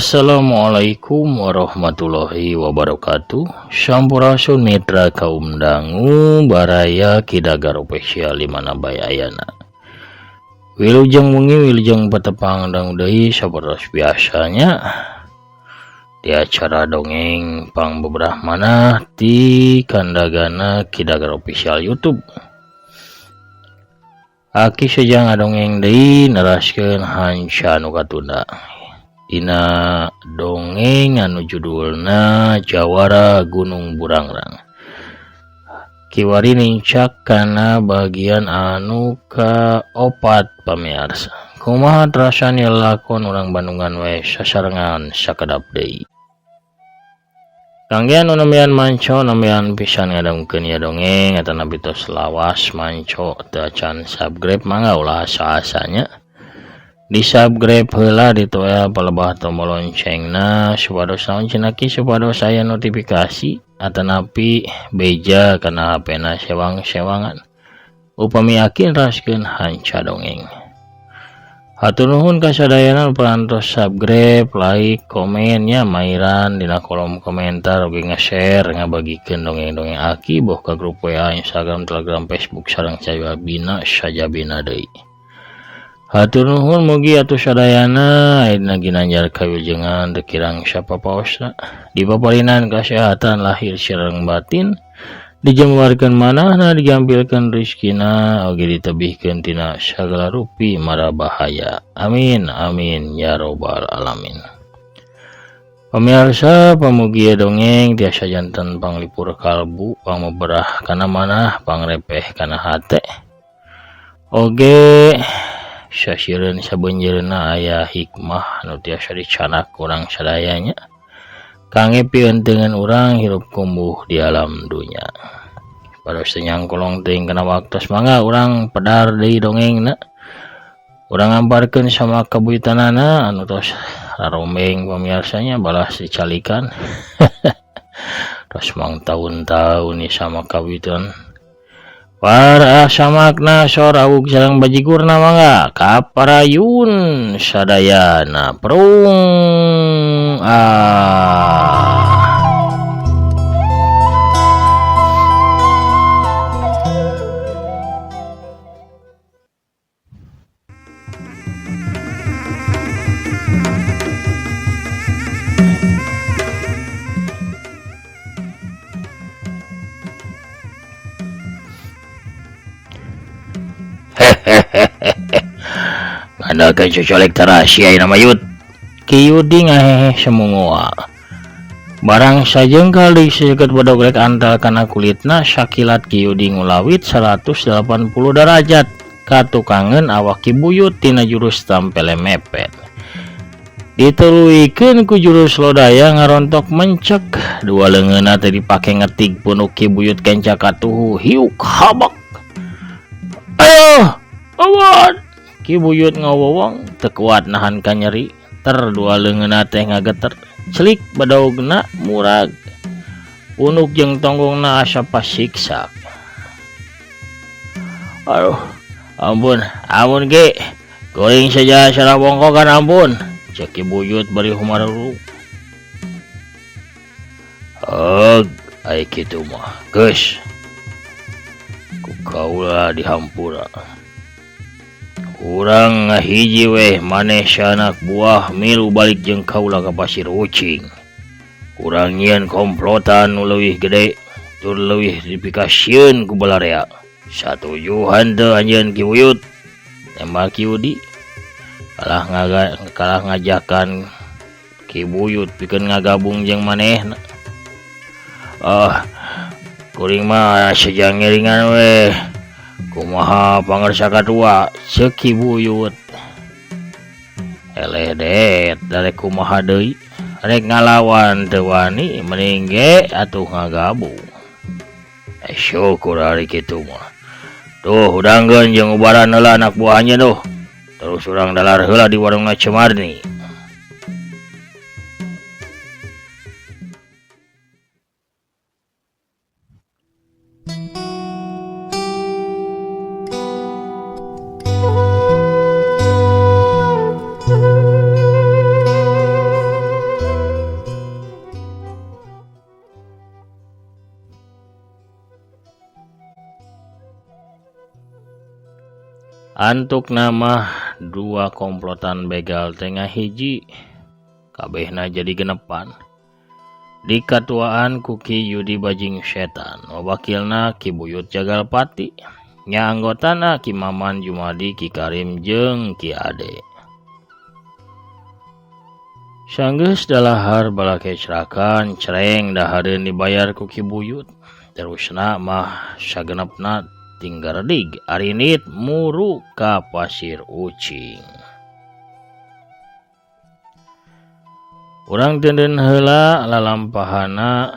Assalamualaikum warahmatullahi wabarakatuh. Sampurasun mitra kaum dangu baraya Kidagar Official di mana bae ayana. Wilujeng wengi wilujeng patepang dangu deui sapertos biasanya di acara dongeng pangbeberah manah ti kandagana Kidagar Official YouTube. Aki sejang ngadongeng deui neraskeun hanca nu katunda. Dina dongeng anu judulna Jawara Gunung Burangrang. Kiwari nincak kana bagian anu kaopat pamiarsa. Kumaha rasane lakon urang Bandungan we sasarengan sakedap deui. Kangge anu nembean manco nembean pisan ngadongkeun ieu dongeng atanapi tos lawas manco teu acan subscribe mangga ulah asa-asanya. Di subscribe heula ditoel palebah tombol loncengna supados naon cenah ki supados aya notifikasi atanapi beja kana HP-na sewang-sewangan. Upami yakin raskeun hanca dongeng. Hatur nuhun ka sadayana parantos subscribe, like, komen nya mairan dina kolom komentar oge nge-share ngabagikeun dongeng-dongeng aki boh ka grup WA, Instagram, Telegram, Facebook sareng sajabina sajabina deui. Hatur nuhun mugi atuh sadayana ayeuna ginanjar kawilujengan teu kirang sapapaosna dipaparinan kasehatan lahir sareng batin dijembarkeun manahna digampilkeun rezekina oge ditebihkeun tina sagala rupi mara bahaya. Amin amin ya robbal alamin. Pamirsa pamugi dongeng tiasa janten panglipur kalbu pangmeberah kana manah pangrepeh kana hate oge sasireun sabeunjeurna aya hikmah nu tiasa dicanak urang sadayanya kangge pieunteunan urang hirup kumbuh di alam dunya. Pados teu nyangkolong teuing kana waktos mangga urang pedar deui dongengna. Urang ngamparkeun sama kabuyutanana anu tos rarombeng pamiarsanya balas dicalikan. Tos mang taun-taun ieu sama kabuyutan. Para samakna sorawug sareng bajigurna mangga kaparayun sadayana prung ah. Ngandalkeun cocolek tarasi ayeuna mah yut. Ki Yudi ngahehe semungoa. Barang sajengkal deui seukeut bedog rek antal kana kulitna sakilat Ki Yudi ngulawit 180 derajat katukangeun awak Ki Buyut tina jurus tampele mepet. Dituluikeun ku jurus lodaya ngarontok mencek dua leungeunna teh dipake ngetig punuk Ki Buyut kenca katuhu hiuk habak. Ayo, awan. Ki Buyut ngawowong teu kuat nahan kanyeri ter dua leungeunna teh ngageter celik bedogna murag punuk jeung tonggongna asa pasiksak. Aduh, ampun, ampun Ki. Goreng saja salah bongkokan ampun. Cek Ki Buyut bari humaruru. Heug, ai kitu mah. Geus. Ku kaula dihampura. Urang ngahiji weh maneh sanak buah milu balik jeung kaula ka Pasir Ucing. Urang nyieun komplotan nu leuwih gede tur leuwih dipikasieun ku balarea. Satuju henteu anjeun Ki Buyut? Tembak Ki Yudi. Kalah ngajakan Ki Buyut pikeun ngagabung jeung manehna. Ah, kuring mah sejang ngiringan weh. Kumaha pangersa kadua ceuk Ki Buyut. Eleh det darek kumaha deui rek ngalawan teu wani mending ge atuh ngagabung. Syukur ari kitu mah. Tuh hudangkeun jeung ubaran heula anak buah anjeun tuh. Terus urang dalar heula di warungna Cemarni. Antukna mah dua komplotan begal teh ngahiji kabehna jadi genepan. Dikatuaan ku Ki Yudi Bajing Setan, wakilna Ki Buyut Jagalpati, nya anggotana Ki Maman Jumadi, Ki Karim jeung Ki Ade. Sanggeus dalahar balakecrakan cereng dahareun dibayar ku Ki Buyut. Terusna mah sagenepna tinggaredig arinit muru ka Pasir Ucing. Urang tenden heula lalampahana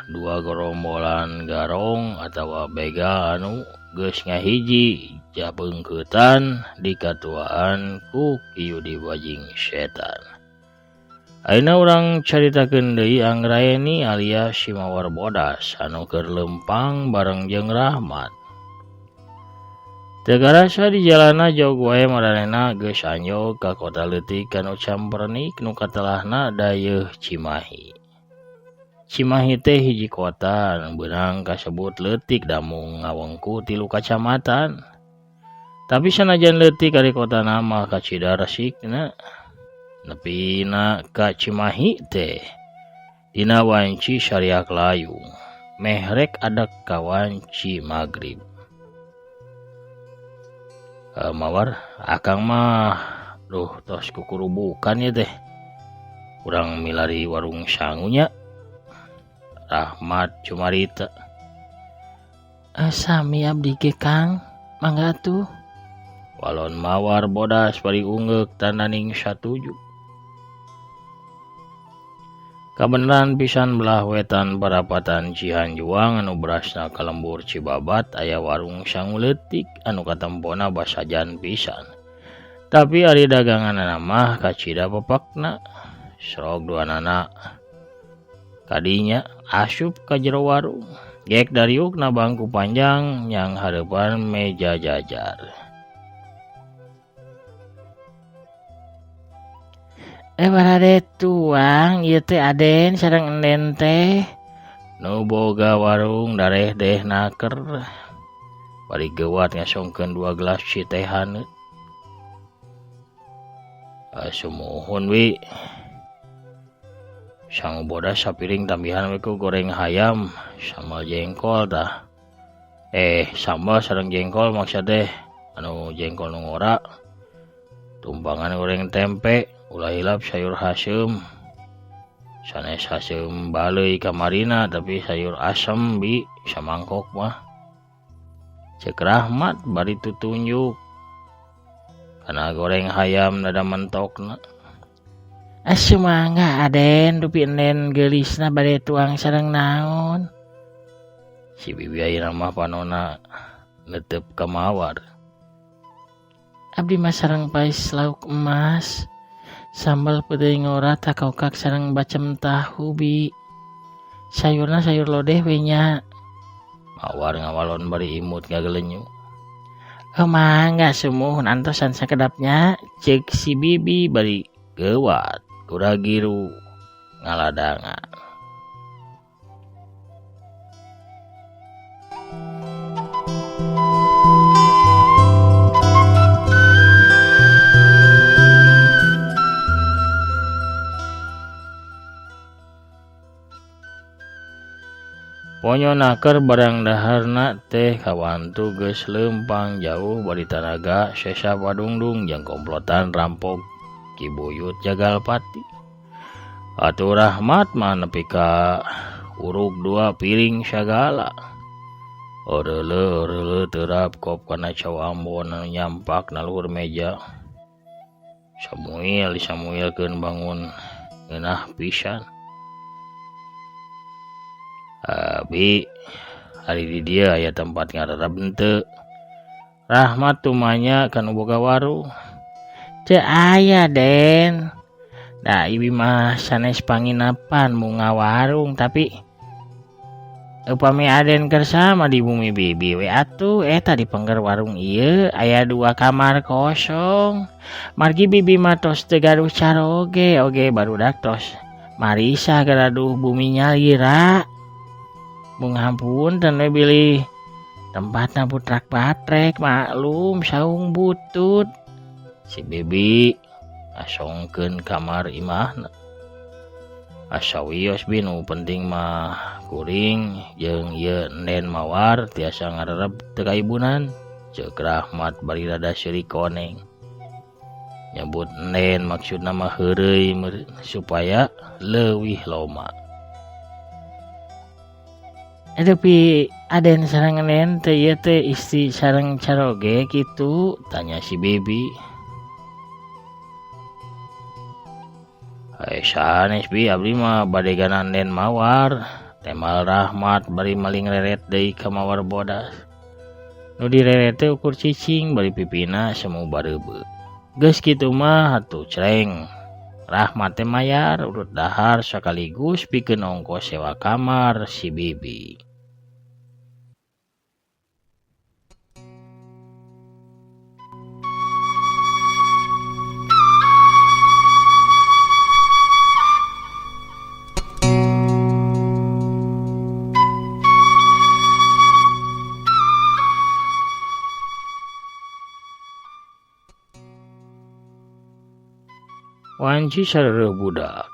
dua gerombolan garong atawa begal anu geus ngahiji jabeungkeutan dikatuaan ku Ki Yudi Bajing Setan. Ayeuna urang caritakeun deui Anggraeni alias si Mawar Bodas anu keur leumpang bareng jeung Rahmat. Teu karasa di jalana jog wae maranehna geus anjog ka kota leutik anu campernik nu katelahna dayeuh Cimahi. Cimahi teh hiji kota anu beunang kasebut leutik damung ngawengku 3 kacamatan. Tapi sanajan leutik ari kotana mah kacida resikna. Nepina ka Cimahi teh dina wanci sariak layung mehrek adak ka wanci magrib. Mawar akang mah duh tos kukurubukan ya teh urang milari warung sangunya. Rahmat cumarita. Sami abdi ge Kang, mangga atuh. Walon Mawar bodas bari ungeuk tananing satuju. Kabeneran pisan belah wetan parapatan Cihanjuang anu berasna ka lembur Cibabat aya warung sangu leutik anu katempona basajan pisan. Tapi ari daganganana mah kacida pepekna. Srog duanana kadinya asup ka jero warung. Gek dariukna bangku panjang yang hareupan meja jajar. Barade tuang ieu teh Aden sareng enden teh. Nu boga warung dareh deh naker. Bari geuwat ngasongkeun 2 gelas ci teh haneut. Sumuhun wi. Sangu bodas sapiring tambihan we ku goreng hayam sambal jengkol tah. Sambal sareng jengkol maksud teh anu jengkol nu ngora. Tumpangan goreng tempe, ulah hilap sayur haseum. Sanes haseum baleuy kamarina tapi sayur asem bi samangkok mah. Cek Rahmat bari tutunjuk kana goreng hayam nada mentokna. Sumangga Aden dupi enden geulisna bade tuang sareng naon. Si bibi ayeuna mah panona netep ka Mawar. Abdi mah sareng pais lauk emas, sambal peuteuy ngora takokak sareng bacem tahu bi. Sayurna sayur lodeh we nya. Mawar ngawalon bari imut ngagelenyu. Mangga sumuhun antosan sakedapnya, cek si bibi bari geuwat kuragiru ngaladangan. Ponyo naker barang daharna teh kawantu geus leumpang jauh bari tanaga sesa padungdung jeung komplotan rampok Ki Buyut Jagalpati. Atuh Rahmat mah nepi ka urug 2 piring sagala. Oreuleuh oreuleuh terap kop kana cau ambon anu nyampak na luhur meja. Samuel disamuelkeun bangun ngeunah pisan. Abi hari di dia aya tempat ngararab henteu. Rahmat tumanya kanu boga warung. Teu aya Den. Da ibi mah sanes panginapan munga warung tapi upami Aden kersa mah di bumi bibi we atuh eta di pengger warung ieu aya 2 kamar kosong. Margi bibi mah tos teu gaduh caroge oge barudak tos marisa garaduh bumi nyalira. Mung hampunten we bilih Tempatna butrak batrek maklum saung butut. Si Bibi ngasongkeun kamar imahna. Asa wios bi nu penting mah kuring jeung ieu Enden Mawar tiasa ngarerep teu kaibunan. Ceuk Rahmat bari rada seuri koneng. Nyebut Enden maksudna mah heureuy supaya leuwih loma. Tapi Aden sareng Enden teh ieu teh istri sareng caroge kitu, tanya si Bibi. Hae sanes bi abdi mah bade ganan Enden Mawar, temal Rahmat bari maling reret deui ka Mawar bodas. Nu direret teh ukur cicing bari pipina semu bareubeu. Geus kitu mah atuh creng. Rahmat teh mayar urut dahar sakaligus pikeun ongkos sewa kamar si Bibi. Wanci sareureun budak.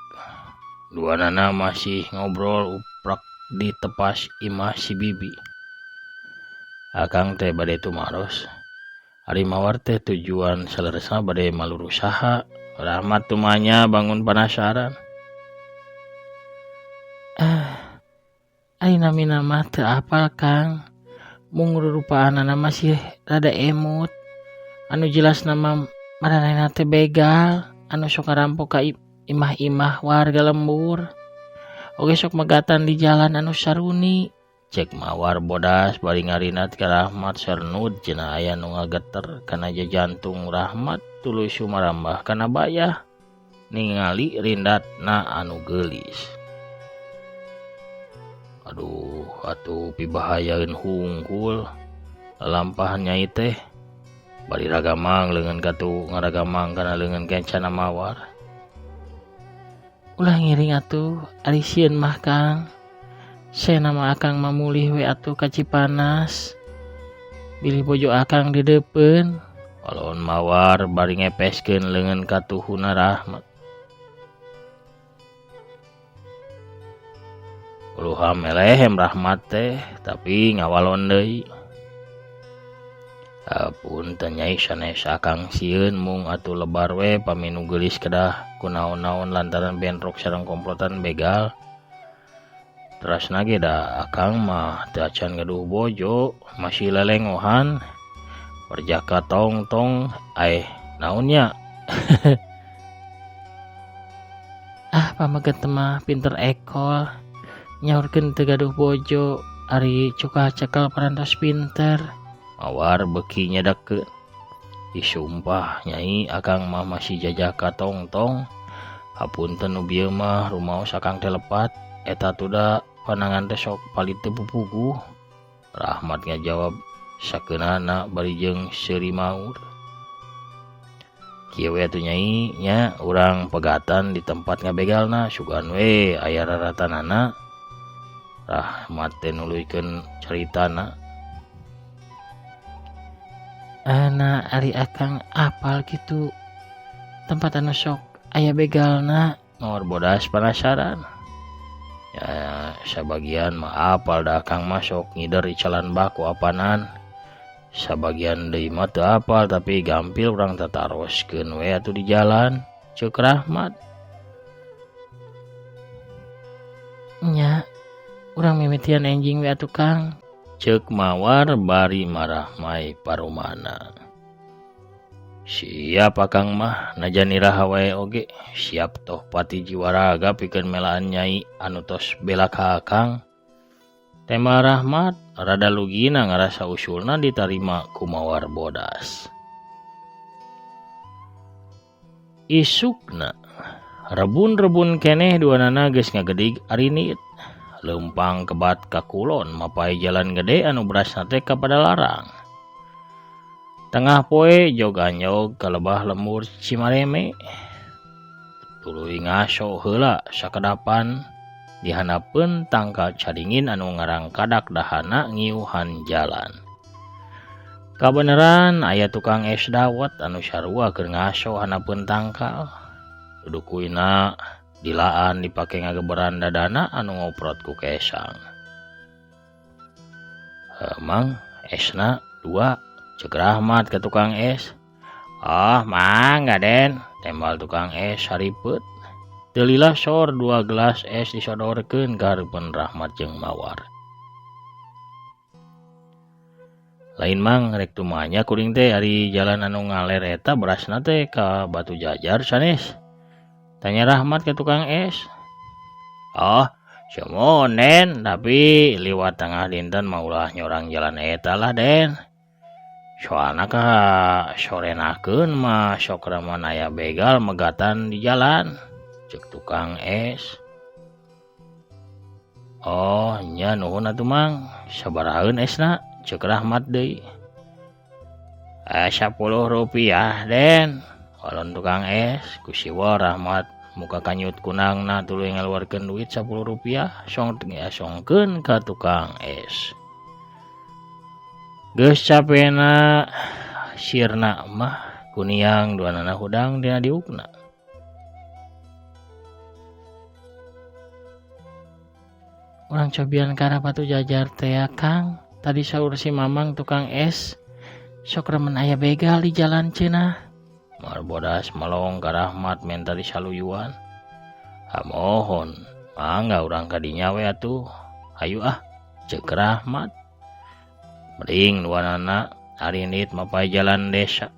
Duanana masih ngobrol uprak di tepas imah si Bibi. Akang teh bade tumaros. Ari Mawar teh tujuan saleresna bade maluru saha. Rahmat tumanya bangun penasaran. Ari namina mah teu apal Kang. Mung rurupaanana masih rada emut. Anu jelas nama maranehna teh begal. Anu sok ngarampok ka imah-imah warga lembur. Oge sok megatan di jalan anu saruni. Cek Mawar bodas bari ngarinat ka Rahmat sernud cenah aya nu ngageter kana jantung Rahmat tuluy sumarambah kana bayah ningali rindatna anu geulis. Aduh atuh pibahayaeun hungkul lalampahan nyai teh. Bari ragamang leungeun katu ngaragamang kana leungeun kencana Mawar. Ulah ngiring atuh ari sieun mah Kang. Sena mah akang mamulih we atuh ka Cipanas. Bilih bojo akang dideupeun. Walon Mawar bari ngepeskeun leungeun katuhuna Rahmat. Uluha melehem Rahmat teh tapi ngawalon deui. Punten nyai sanes akang sieun mung atuh lebar we paminu geulis kedah kunaon-naon lantaran bentrok sareng komplotan begal. Terasna ge da akang mah teu acan gaduh bojo, masih lelengohan. Perjaka tong-tong aeh naon nya. Ah pameget mah pinter ekol. Nyaurkeun teu gaduh bojo ari cukal cekel parantos pinter. Mawar beuki nyedekeun. Ih sumpah nyai akang mah masih jajaka tong-tong. Hapunten nu bieu mah rumaos akang teh lepat. Eta tuda panangan teh sok palit teu pupuguh. Rahmat ngajawab sakeunana bari jeung seuri maur. Kieu we atuh nyai nya urang pegatan di tempat ngabegalna sugan we aya raratanana. Rahmat teh nuluykeun caritana. Ana ari akang apal kitu tempat anu sok aya begalna. Mawar bodas penasaran. Ya sabagian mah apal da akang mah sok ngider icalan baku apanan. Sabagian deui mah teu apal tapi gampil urang tataroskeun we atuh di jalan. Ceuk Rahmat. Nya urang mimitian enjing we atuh Kang. Ceuk Mawar bari marahmai parumana. Siap akang mah najan iraha wae oge siap toh pati jiwa raga pikeun melaan nyai anu tos bela ka akang. Tema Rahmat rada lugina ngarasa usulna ditarima ku Mawar bodas. Isukna rebun-rebun keneh duanana geus ngagedig arinit. Leumpang kebat ka kulon mapai jalan gede anu berasna teh ka Padalarang. Tengah poe jog anyog ka lebah lembur Cimareme. Tuluy ngaso heula sakedapan dihanapeun tangkal caringin anu ngarangkadak dahana ngiuhan jalan. Kabeneran aya tukang es dawet anu sarua keur ngaso handapeun tangkal. Dudukuina dilaan dipake ngageberan dadana anu ngoprot ku kesang. Mang, esna 2, cek Rahmat ke tukang es. Oh, mangga Den, tembal tukang es saripet. Teu lila sor 2 gelas es disodorkeun ka hareupeun Rahmat jeung Mawar. Lain Mang, rek tumanya kuring teh ari jalan anu ngaler eta berasna teh ka Batu Jajar sanes. Tanya Rahmat ke tukang es. Oh, sumuhun Den, tapi liwat tengah dinten mah ulah nyorang jalan eta lah Den. Soalna ka sorenakeun mah sok remen aya begal megatan di jalan, cek tukang es. Oh, nya nuhun atuh Mang, sabarahaeun esna? Cek Rahmat deui. 10 rupiah Den, walon tukang es. Ku siwa Rahmat muka kanyut kunangna tuluy ngaluarkeun duit 10 rupiah song songkeun ka tukang es. Geus capena sirna mah kuniang duanana hudang dina diukna. Urang cobian ka arah Batu Jajar teh ya Kang. Tadi saur si Mamang tukang es sok remen aya begal di jalan cenah. Mawar bodas melong ka Rahmat menta disaluyuan. Hamohon, mangga urang ka dinya we atuh. Hayu ah, cek Rahmat. Mending duanana arindit mapay jalan desa.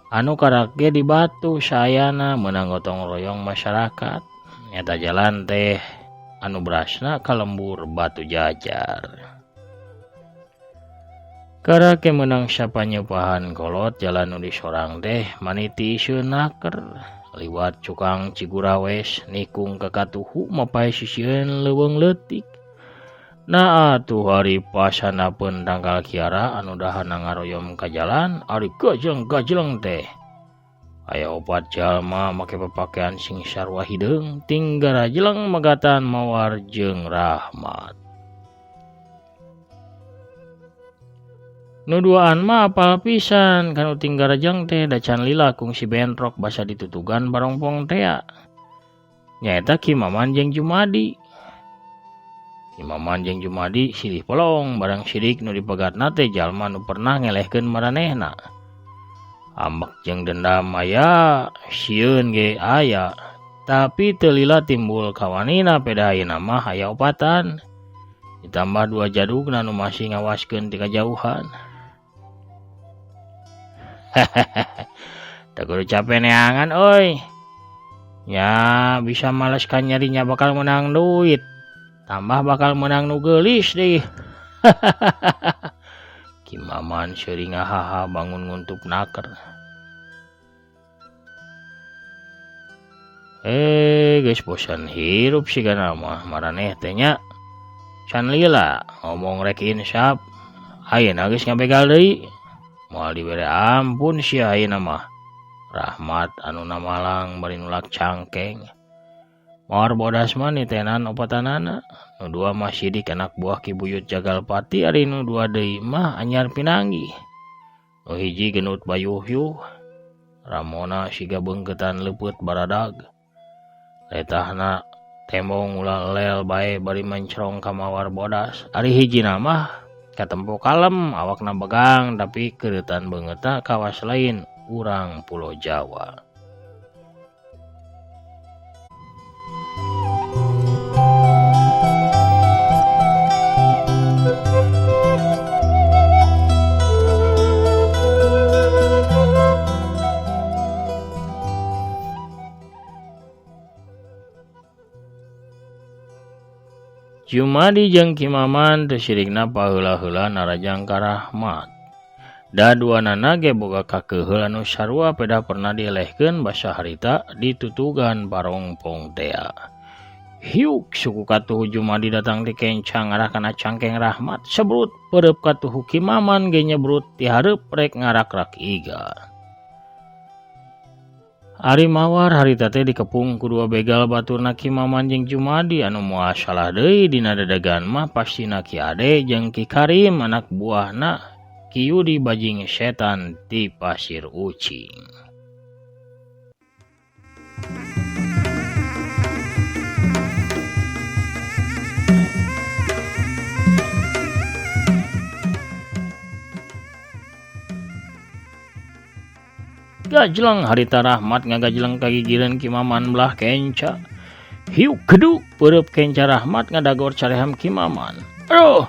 Anu karak ge di Batu sayana meunang gotong royong masyarakat. Nyata jalan teh anu berasna ka lembur Batu Jajar. Karake menang sapanyepahan kolot jalan nu disorang teh maniti isieun naker liwat cukang Cigurawes nikung ka katuhu mapay sisieun leuweung leutik. Nah atuh ari pasanapeun tangkal kiara anu dahana ngaroyom ka jalan ari gajleng-gajleng teh. Aya 4 jalma make papakaian sing sarua hideung tinggarajleng megatan Mawar jeung Rahmat. Nu duaan mah apal pisan kanu tinggarajeng teh da can lila kungsi bentrok basa ditutugan barongpong tea. Nyaeta Ki Maman jeung Jumadi. Ki Maman jeung Jumadi silih pelong barang sidik nu dipegatna teh jalma nu pernah ngelehkeun maranehna. Ambek jeung dendam aya, sieun ge aya, tapi teu lila timbul kawanina peda ayeuna mah aya opatan. Ditambah 2 jadugna nu masih ngawaskeun ti kajauhan. Teu kudu capek neangan euy. Nya bisa males kan nyarinya bakal menang duit. Tambah bakal menang nu geulis deui. Ki Maman seuri ngahaha bangun nguntup naker. Geus bosan hirup sigana mah maraneh teh nya. Can lila ngomong rek insaf. Ayeuna geus ngabegal deui. Moal dibere ampun sia ayeuna mah. Rahmat anu namalang bari nulak cangkeng. Mawar bodas mah nitenan opatanana. Nu 2 mah sidik anak buah Ki Buyut Jagalpati ari nu 2 deui mah anyar pinanggih. Nu hiji genut bayuhyuh. Ramona siga beungkeutan leupeut baradag. Letahna tembong ulah lel bae bari mencrong ka Mawar bodas. Ari hijina mah katempo kalem awakna begang tapi keureutan beungeutna kawas lain urang Pulau Jawa. Jumadi jeung Ki Maman teu sirikna paheula-heula narajang ka Rahmat. Da duanana ge boga kakeuheul anu sarua peda pernah dielehkeun basa harita ditutugan parongpong tea. Hiuk suku katuhu Jumadi datang ti kencang ngarah kana cangkeng Rahmat sebrut pereup katuhu Ki Maman ge nyebrut ti hareup rek ngarakrak iga. Ari Mawar harita teh dikepung ku 2 begal baturna Ki Maman jeung Jumadi anu moal salah deui dina dedegan mah pastina Ki Ade jeung Ki Karim anak buahna Ki Yudi bajing setan ti Pasir Ucing. Gajleng harita Rahmat ngagajleng kagigireun Ki Maman belah kenca. Hiu keduk peureub kenca Rahmat ngadagor careham Ki Maman. Aduh,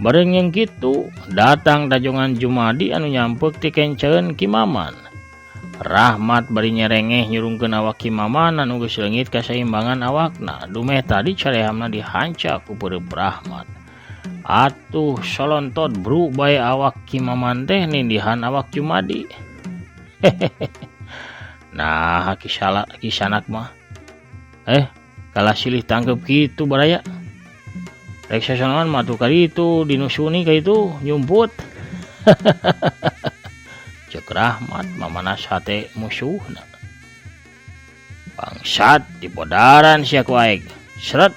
bareng yang kitu datang dajongan Jumadi anu nyampeuk ti kencaeun Ki Maman. Rahmat bari nyerengeh nyurungkeun awak Ki Maman anu geus leungit kasaimbangan awakna. Dumeh tadi carehamna dihanca ku peureub Rahmat. Atuh solontot bru bae awak Ki Maman teh nindihan awak Jumadi. Nah, kisanak mah. Kalah silih tangkep kitu baraya. Rek sasonoan mah tuh kali itu dinusuni ka itu nyumput. Cek Rahmat mamanas hate musuhna. Bangsat dipodaran sia ku aing. Seret.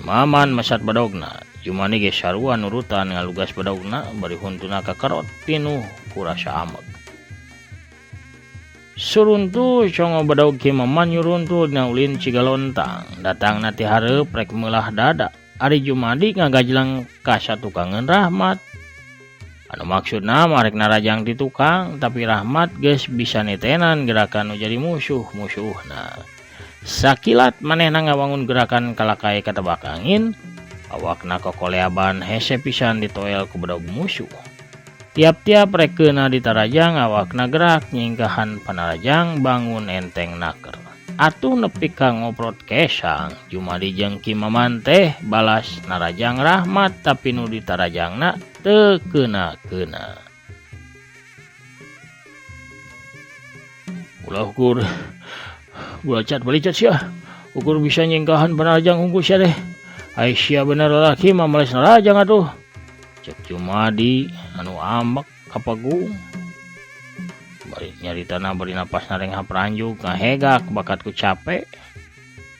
Maman mesat badogna. Jumani ge sarua nurutan ngalugas badogna bari huntuna kakerot pinuh ku rasa amek. Suruntu congo badog Ki Maman nyuruntu dina ulin Cigalontang. Datangna ti hareup rek meulah dada. Ari Jumadi ngagajleng ka satukangeun Rahmat. Anu maksudna mah rek narajang ti tukang, tapi Rahmat geus bisa nitenan gerakan nu jadi musuh-musuhna. Sakilat manehna ngawangun gerakan kalakae katebak angin, awakna kokoleaban hese pisan ditoel ku bedog musuh. Tiap-tiap rekeuna ditarajang awakna gerak nyingkahan panarajang bangun enteng naker. Atuh nepi ka ngoprot kesang, Jumadi jeung Ki Maman teh balas narajang Rahmat tapi nu ditarajangna teu keuna-keuna. Ulah ukur gula cat balicat sia. Ukur bisa nyingkahan panarajang hungkul sia deh. Ai sia bener lalaki mah males narajang atuh. Cek Jumadi anu ambek kapagung. Bari nyaritana bari napas narenghap ranjug ngahegak bakat ku capek.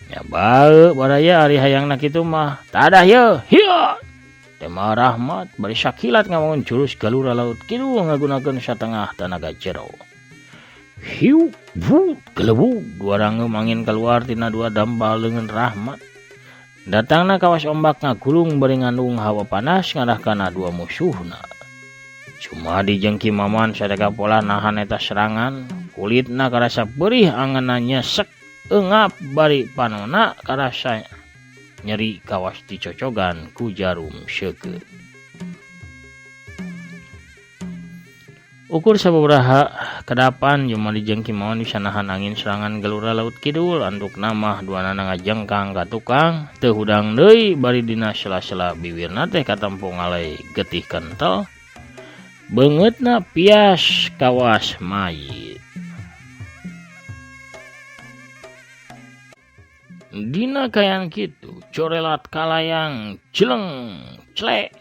Nya bae baraya ari hayangna kitu mah. Tadah yeuh, hieu. Tema Rahmat bari sakilat ngawangun jurus galura laut kidul ngagunakeun satengah tanaga jero. Hiu, bu, gelebug dua rangeum angin keluar tina dua dambal leungeun Rahmat. Datangna kawas ombak ngagulung bari ngandung hawa panas ngarah kana dua musuhna. Jumadi jeung Ki Maman sadega pola nahan eta serangan, kulitna karasa perih angeunna nyesek eungap bari panona karasa nyeri kawas dicocogan ku jarum seukeut. Ukur sababaraha kadapan Jumadi jeung Ki Maman bisa nahan angin serangan gelura laut kidul antukna mah duanana ngajengkang ka tukang teu hudang deui bari dina sela-sela biwirna teh katempo ngalai getih kental beungeutna pias kawas mayit. Dina kaayaan kitu corelat kalayang jeleng clek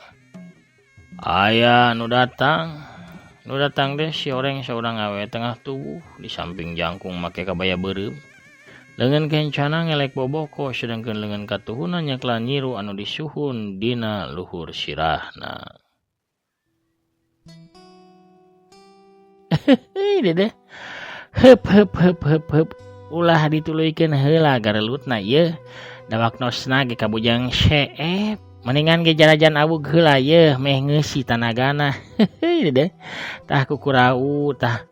aya nu datang. Nu datang teh si oreng saurang awe tengah tubuh di samping jangkung make kabaya beureum. Leungeun kencana ngelek boboko sedangkeun leungeun katuhuna nyeklan nyiru anu disuhun dina luhur sirahna. Heuh dedeh. Heup heup heup heup heup ulah dituluykeun heula garelutna ieu. Dawaknosna ge kabujang seep. Mendingan ge jarajan awug heula yeuh meh ngeusi tanagana. Heuh dedeh. Tah kukurau tah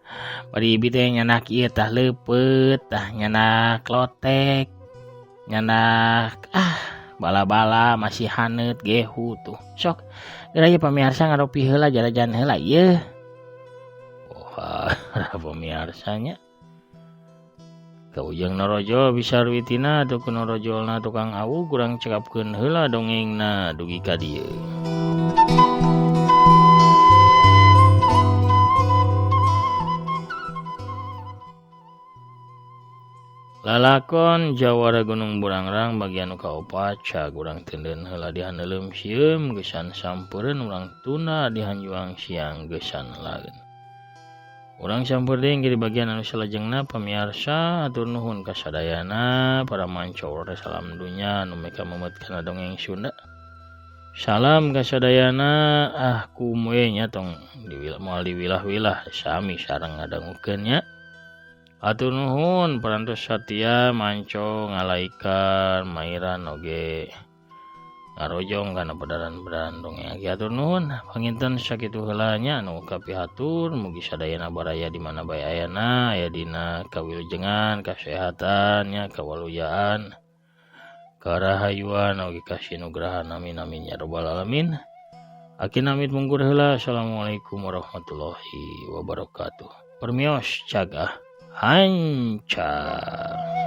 bari ibi teh nyanak ieu tah leupeut tah nyanak lotek. Nyanak bala-bala masih haneut gehu tuh. Sok geura ieu pamiarsa ngaropi heula jarajan heula yeuh. Wah, pamiarsanya. Kaujang norojol bisa ruitina atau kunorojolna tukang awu kurang cekapkeun heula dongengna dugi ka dieu. Lalakon Jawara Gunung Burangrang bagian nu kaopat cag urang teuneun heula dihaneuleum sieum geusan sampeureun urang tunda dihanjuang siang geusan laeun. Urang sampeur deui di bagian anu salajengna pamiarsa atur nuhun kasadayana para mancor salam dunya nu meka memet kana dongeng Sunda. Salam ka sadayana ah kum we nya tong moal diwilah-wilah sami sareng ngadangukeun nya. Hatur nuhun parantos satia manco ngalaikan mairan oge ngarojong kana pedaran-pedaran dongeng. Hatur nuhun panginten sakitu heula nya anu kapihatur mugi sadayana baraya di mana bae ayana aya dina kawilujengan kasehatan nya kawaluyaan karahayuan oge kasinugrahan amin amin ya rabbal alamin. Aki namit mungkur heula. Assalamualaikum warahmatullahi wabarakatuh. Permios cagah hancar.